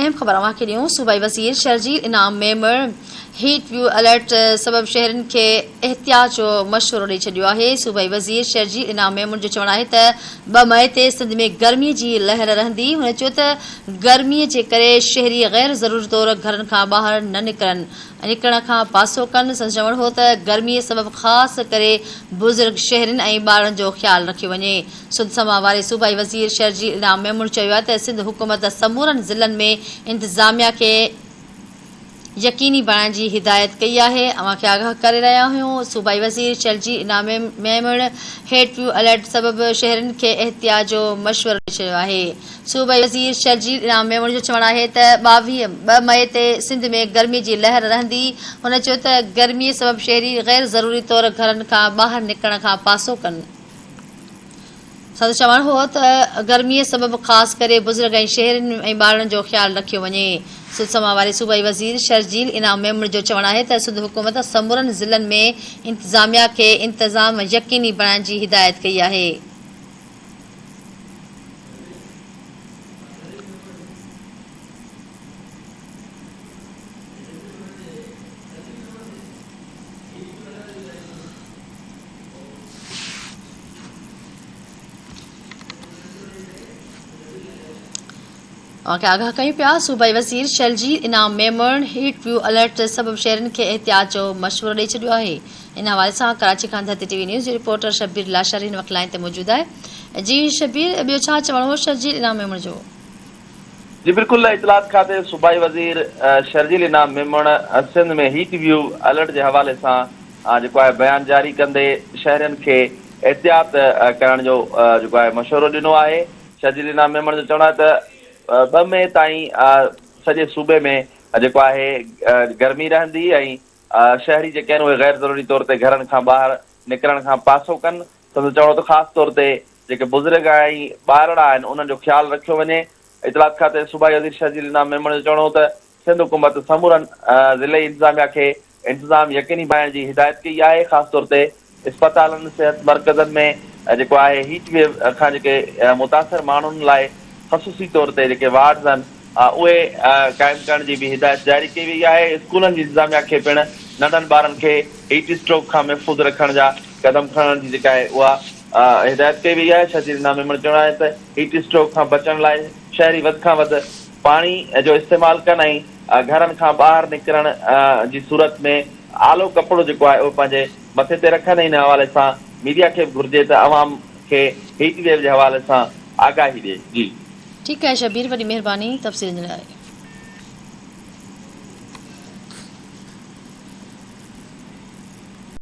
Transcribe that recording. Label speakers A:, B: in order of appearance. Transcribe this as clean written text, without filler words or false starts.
A: اهم خبر اوهان کي ڏيون، صوبائي وزير Sharjeel Inam Memon heat wave alert سبب شهرين کي احتياط جو مشورو ڏئي ڇڏيو آهي. صوبائي وزير شرجيل انعام ميمڻ جو چوڻ آهي ته ٻه مئي تي سنڌ ۾ گرمي جي لهر رهندي. هن چيو ته گرمي جي ڪري شهري غير ضروري طور گهرن کان ٻاهر نه نڪرن ۽ نڪرڻ کان پاسو ڪن. سندس چوڻ هو ته گرمي سبب خاص ڪري بزرگ شهرين ۽ ٻارڙن جو خيال رکيو وڃي. سنڌ سماء واري صوبائي وزير شرجيل انعام ميمڻ چيو آهي ته سنڌ حڪومت سمورن ضلعن ۾ انتظاميا کي يقيني بڻائڻ جي هدايت ڪئي آهي، اوهان کي آگاهه ڪري رهيا آهيون، صوبائي وزير Sharjeel Inam Memon heat wave alert سبب شهرين کي احتياط جو مشورو ڏئي ڇڏيو آهي. صوبائي وزير شرجيل انعام ميمڻ جو چوڻ آهي ته 22 ٻه مئي تي سنڌ ۾ گرمي جي لهر رهندي، هن چيو ته گرمي سبب شهري غير ضروري طور گهرن کان ٻاهر نڪرڻ کان پاسو ڪن. سندس چوڻ هو ته گرميء سبب خاص ڪري بزرگ ۽ شهرين ۽ ٻارڙن جو خيال رکيو وڃي. سنڌ سماء واري صوبائي وزير شرجيل انعام ميمڻ جو چوڻ آهي ته سنڌ حڪومت سمورن ضلعن ۾ انتظاميا کي انتظام يقيني بڻائڻ جي هدايت ڪئي آهي. اوهان کي آگاهه ڪيون پيا صوبائي وزير Sharjeel Inam Memon heat wave alert سبب شهرين کي احتياط جو مشورو ڏئي ڇڏيو آهي ان حوالي سان ڪراچي کان ڌرتي ٽي وي نيوز جو رپورٽر شبير لاشاري هن وقت لائين تي موجود آهي جي شبير ٻيو ڇا چوڻ هو شرجيل انعام ميمڻ جو.
B: جي بلڪل اطلاعات کاتي صوبائي وزير Sharjeel Inam Memon Sindh ۾ heat wave alert جي حوالي سان جيڪو آهي بيان جاري ڪندي شهرين کي احتياط ڪرڻ جو جيڪو آهي مشورو ڏنو آهي. شرجيل انعام ميمڻ جو چوڻ آهي ته ٻه مئي تائين سڄي صوبي ۾ جيڪو آهي گرمي رهندي ۽ شهري جيڪي آهن اهي غير ضروري طور تي گهرن کان ٻاهر نڪرڻ کان پاسو ڪن. سندس چوڻ هو ته خاص طور تي جيڪي بزرگ ۽ ٻارڙا آهن انهن جو خيال رکيو وڃي. اطلاعات کاتي صوبائي وزير شرجيل انعام ميمڻ جو چوڻ هو ته سنڌ حڪومت سمورن ضلعي انتظاميا کي انتظام يقيني بڻائڻ جي هدايت ڪئي آهي، خاص طور تي اسپتالن، صحت مرڪزن ۾ جيڪو آهي هيٽ ويو کان جيڪي متاثر ماڻهن لاء خصوصي طور تي جيڪي وارڊز آهن اهي قائم ڪرڻ جي به هدايت جاري ڪئي وئي آهي، اسڪولن جي انتظاميا کي پڻ ننڍن ٻارن کي هيٽ اسٽروڪ کان محفوظ رکڻ جا قدم کڻڻ جي جيڪا آهي اها هدايت ڪئي وئي آهي، شرجيل انعام ميمڻ چيو آهي ته هيٽ اسٽروڪ کان بچڻ لاء شهري وڌ کان وڌ پاڻي جو استعمال ڪن ۽ گهرن کان ٻاهر نڪرڻ جي صورت ۾ آلو ڪپڙو جيڪو آهي اهو پنهنجي مٿي تي رکن ۽ ان حوالي سان ميڊيا کي به گهرجي ته عوام کي هيٽ ويو جي حوالي سان آگاهي ڏي. جي.
A: ٺيڪ آهي شبير وڏي مهرباني تفصيلن جي لاء.